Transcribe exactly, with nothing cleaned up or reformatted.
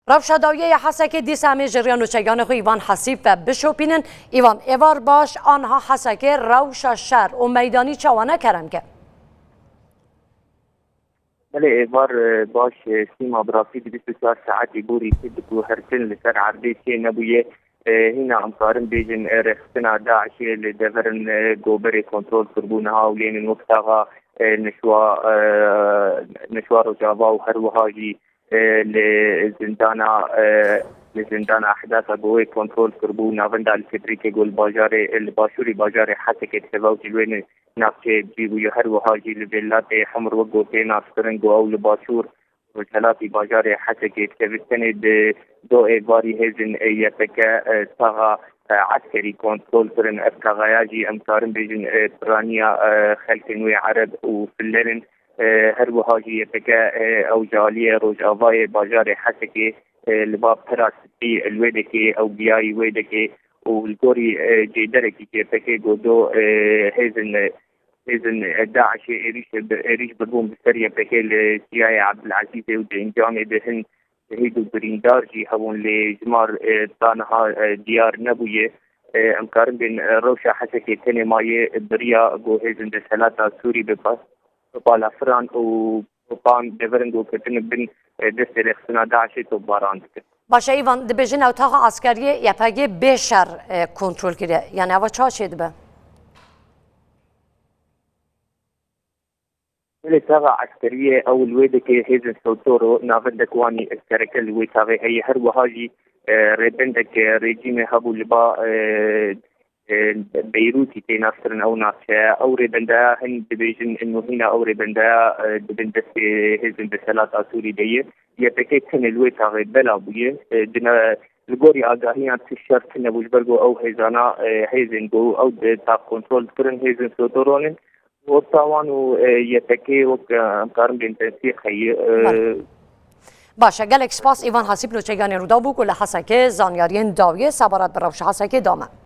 Rewşa dawiyê ya Hesekê dîsa em ê ji riya nûçegiyanê xwe Îvan Hesîb ve bişopînin. Îvan, êvar baş, anha Hesekê rewşa şer û meydanî çawa ne, kerem ke? Belê, êvar, e, baş, e, Sîma, bi rastî di bîst û çar saetî borî ku diguhertin li ser erdê çê nebûye. E, hîna em karin bêjin, e, rêxistina DAIŞê li deverin, e, Goberê kontrol kiribû niha û lênin wek taxa, e, Nişwa, e, Nişwa Rojava û her wiha jî, e, li zindana, e, li zindana Ehdasa ku wê kontrol kiribû, navenda li Kedrîkê ku li bajarê, li başûrî bajarê Hesekê dikeve û ji li wê navçeyê cî bûye. Her wiha jî li Vêlatê Hemr wek ku tê naskirin ku ew li başûr rojhelatî bajarê Hesekê dikeve. Tenê di do êvarî hêzên Y P G, e, taxa, e, eskerî kontrol kirin. Ev taxaya jî em karin bêjin, e, piraniya, e, xelkên wê ereb û filerin. E, her wiha jî Y P G, e, ew ji aliyê rojavayê bajarê Hesekê, e, li ba pira spî li wê dekê, ew giyayî wê dekê û li gorî, e, cêderekî Y P G godo, e, hêzin, hêzin, e, DAIŞê êrîş, êrîş birbûn bi ser Y P G li Çiyayê Ebdulezîzê û di encamê de hin şehîd û birîndar jî hebûn, lê jimar, e, ta niha, e, diyar nebûye. E, em karin bên, e, rewşa Hesekê tenê maye bi riya ku hêzên desthilata Sûrî bi pa-, bi palafiran û topan deverin ku ketine bin, e, destê rêxistina DAIŞê topbaran dikin. Baş e, Îvan, dibêjin ew taxa eskeriyê Y P G bê şer, e, kontrol kiriye. Yani eva çawa çêdibe? Belê, taxa eskeriyê ew li wê dekê hêzên Sotoro navendek wan î sereke li wê taxê heye. Her wiha jî, e, rêbendek, e, rejîmê hebû li ba, e, e, Beyrûtî tê naskirin ew navçeya. Ew rêbendeya hin dibêjin û hîna ew rêbendeya, e, di bin destê hêzên desthilata Sûrî de ye. Y P G tenê li wê taxê bela bûye. E, dine, li gorî agahiyan tu şer tune bû, ji ber ku ew hêzana, e, hêzên ku ew di tax kontrol dikirin, hêzên Sotoro ne. Wek tawan û, e, Y P G wek, e, em karin bên tensîq heye. E, Belê. Baş e, gelek spas. Îvan Hasîb nûçegiyanê Rûdaw bû ku li Hesekê zanyariyên dawiyê sebarat bi rewşa Hesekê dame.